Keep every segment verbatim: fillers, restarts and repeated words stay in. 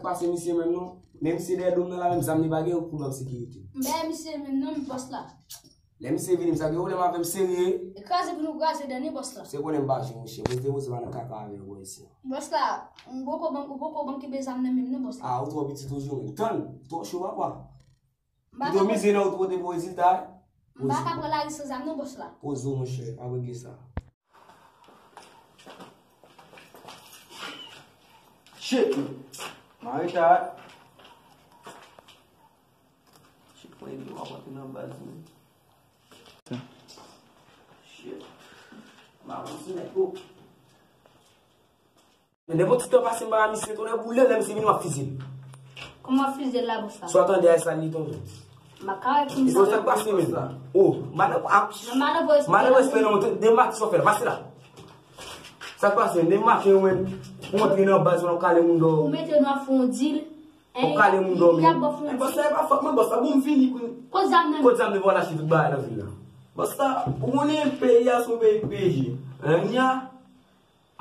Pase misye menm non. Men misye dèyè do m nan la menm, zam li pa gen pou ban m sekirite. M bay misye menm non, bòs la. Lè misye vini, m sa gen pwoblèm avè m serye. E kraze pou nou kraze dènye bòs la. Se konnen m pa jwe monchè. Poze poze pa nan kaka avè yo bò isi. Bòs la, m poko ban, ou poko ban kenbe zam nan menm non bòs la. Ah, ou twò piti toujou menm. Tann, twò cho papa. M pa ka pote mizè nan ou pote pou rezilta. M pa ka pran lari san zam non bòs la. Poze w monchè, pa regle sa. Shit! Mari ta. Shit, mwen epi w ap antre nan baz mwen. Shit. M avanse nèt tou. Men nenpòt ti tan pase m pa misye tonnè boule lè misye vini m ap fizye l. Kòman w ap fizye l la bòs la? Swa tande a sa li tonbe. M pa ka wè pou m sa. Sa k pase menm? Oh, madan ap. Madan respè non, de mak sa w fè la. Pase la. Sa k pase? De mak mwen pou antre nan baz mwen ap kale moun dò. Ou mete nou ap fè yon dil. Ou kale moun dòmi. Bòs la, e pa fòt mwen, bòs la, bon, m fini pou. Kot zam nan? Kot zam nan pou al achte tout bagay nan vil la? Bòs la, ou konnen peyi a se yon peyi peyi. Ann ya.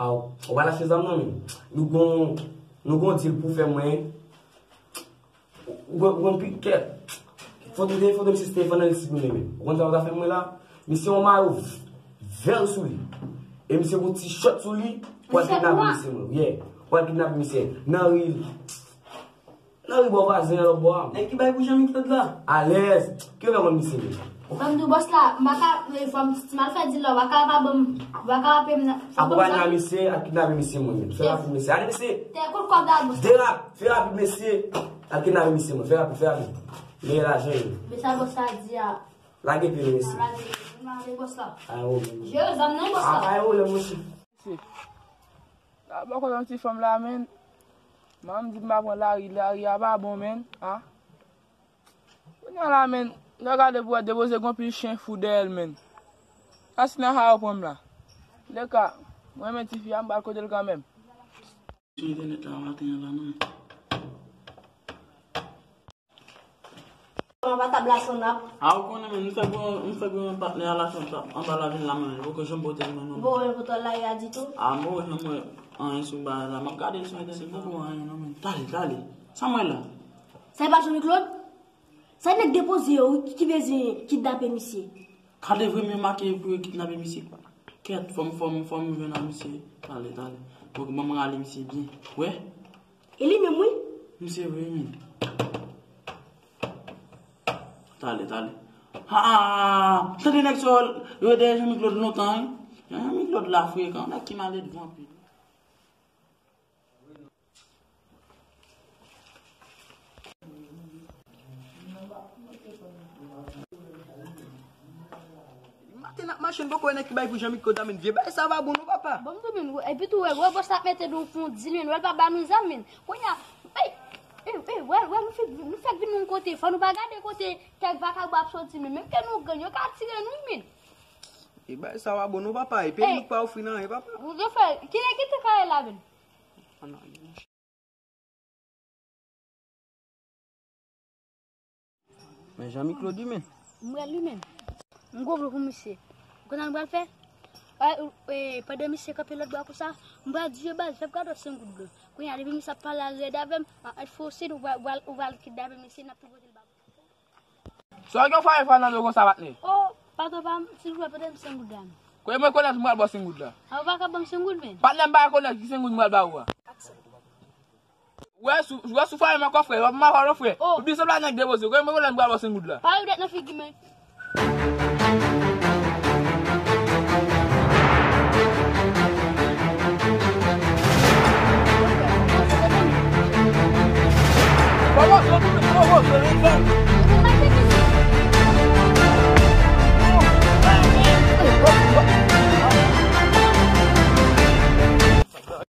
Aw, ou pa al achte zam nan, men. Nou gon, nou gon dil pou fè mwen. Ou gon, ou gon pikèt. Foto, foto misye Stefan nan li si nou renmen. Ou konn sa ou ta fè mwen la? Misye yon mayo vè sou li. E misye gon ti chòt sou li. Ou al kidnape misye mwen. Yeah. Ou al kidnape misye. Nan ri. Nan ri bò vwazen an lòt bò a. Nèg ki bay pou Jean Michel la. Alèz. Ki yo fè konn misye menm? Ban m di w bòs la, m pa ka, e, fò m, si m al fè dil la, w pa ka pa ban m, w pa ka pa peye m nan. Akonpanye misye, al kidnape misye mwen menm. Fè rapid mesye. Ale mesye. Te kout kòb la bòs. Derap, fè rapid mesye. Al kidnape misye mwen. Fè rapid, fè rapid. Meye lajan yo. Men sa bòs la di a. Lage pye nou mesye. Lage pye nou, lage bòs la. Ay, o. Jere zam nan bòs la. Ay, o, lè mesye. Mesye. Sa bò kote yon ti fanm la, menn. Manman m di m pa pran lari, lari a pa bon, menn. A. Kounye a la, menn, lè w gade pou wè depoze gon pil chen fou dèyè l, menn. Sa si nan sa yo pran m la. Lè ka, mwen renmen tifi a, m pral kote l kanmenm. Sou entènèt la maten an la, non. Anba tab la san nap. A, ou konnen, men, m fèk wè, m fèk wè yon patnè a la san nap anba lavil la, men, li poko janm pote l, non, non. Bon, men, poutèl la, y a ditou. A, m poko janm wè anyen sou bagay la. M ap gade l sou entènèt la. Poko anyen, non, men. Tale, tale. Sa m wè la? Sa e pa Jean Claude? Sa nèg depoze yo, wi, ki, ki bezwen kidnape misye. Gade vre, men make pou yo kidnape misye. Kèt, fò m, fò m, fò m jwenn a misye. Tale, tale. Fòk ban m rale misye byen. Wè? E li menm, wi. Misye vre, men. Tale, tale. Ha, ha, ha, ha. Tande nèg sa yo, yo dèyè Jean Michel lontan, wi. Jean Michel la frekan, nèg ki maledvan anpil. Maten n ap mache, n poko wè nèg ki bay pou Jean Michel la, men vye bagay sa pa bon non, papa. Bon, m tou, men, epi tou, wè, wè, bòs la ap mete nou fon dil, men, wè, l pa ba nou zam, men. Kounye a, ey, ey, ey, wè, wè, nou fèk, nou fèk vin yon kote, fò nou pa gade kote kèk vakabon ap soti, men, menm ke nou gang, yo ka tire nou, men. E bagay sa pa bon non, papa, e peyi nou pa ofri n anyen, papa. Ou gen frè, kilè ki te kare la, men? Men Jean Michel Claude, men. M wè li, men. M gwo vle pou misye. Ou konn sa m pral fè? E, e, pandan misye kanpe lòt bò konsa, m pral di yo, baz, fè m kado senk goud blan. Kounye a, depi misye ap pale a rèd avè m, an, an, fè w si ou pral, ou pral, ou pral kidnape misye, n ap tou pote l ba ou. Sa w gen fwa fwa nan do konsa, patnè? O, patwon pa m, silvouplè, pote m senk goud la, men. Kote mwen konèt m pral ba w senk goud la? A, ou pa ka ban m senk goud, men. Patnè, m pa konèt ki senk goud m pral ba ou a. Wè sou, wè sou fwa m ankò, frè. W ap mal non, frè. O. Ou byen sanble a nèg depoze. Kote mwen konèt m pral ba w senk goud la? Pa ret nan figi mwen.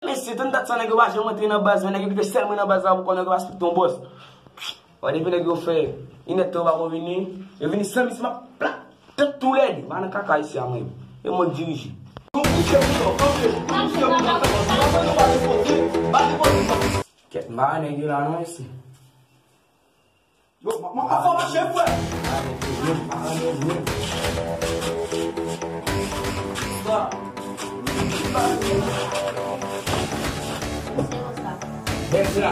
Mesye, tann dat sa nèg yo pa janm antre nan baz, men nèg yo kite sèl mwen nan baz la pou kò nèg yo pa respekte yon bòs. Wè, depi nèg yo fè inèdtan yo pa ko vini, yo vini san misye m ap plat tèt toulède. Pa nan kaka isi a mwen. E mwen k dirije. Kèt, m pa wè nèg yo la non isi. Yo, m ap mache, frè. Bèl la.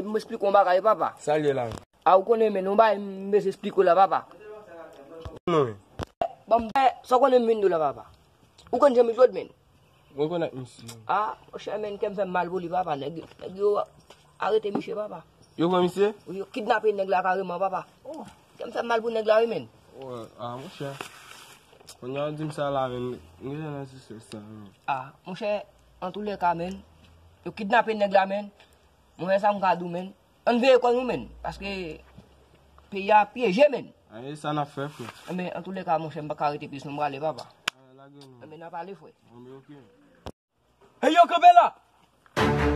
vle pou m esplike w yon bagay, papa. Sa l ye la? A, ou konnen, men, yon bagay m bezwen esplike w la, papa. Non, men. Ban m fè, sa w konnen m vin di w la, papa. Ou konn jan m jwenn, men. Mwen konn ak misye. A, monchè, men, kè m fè m mal pou li, papa. Nèg, nèg yo arete misye, papa. Yo pran misye? Wi, yo kidnape nèg la kareman, papa. Oh. Kè m fè m mal pou nèg la, wi, men. Oh, a, monchè. Kounye a w di m sa la, men. M gentan nan sispann sa, men. A, monchè, antoulèka, men. Yo kidnape nèg la, men. Mwen, sa m ka di w, men. Ann veye kò nou, men. Paske peyi a pyeje, men. A, e sa n ap fè, frè? Enben, antoulèka, monchè, m pa ka rete plis, non, m prale, papa. A, lage nou. Enben, n a pale, frè. Enben, oke. Hey, yo, kanpe la!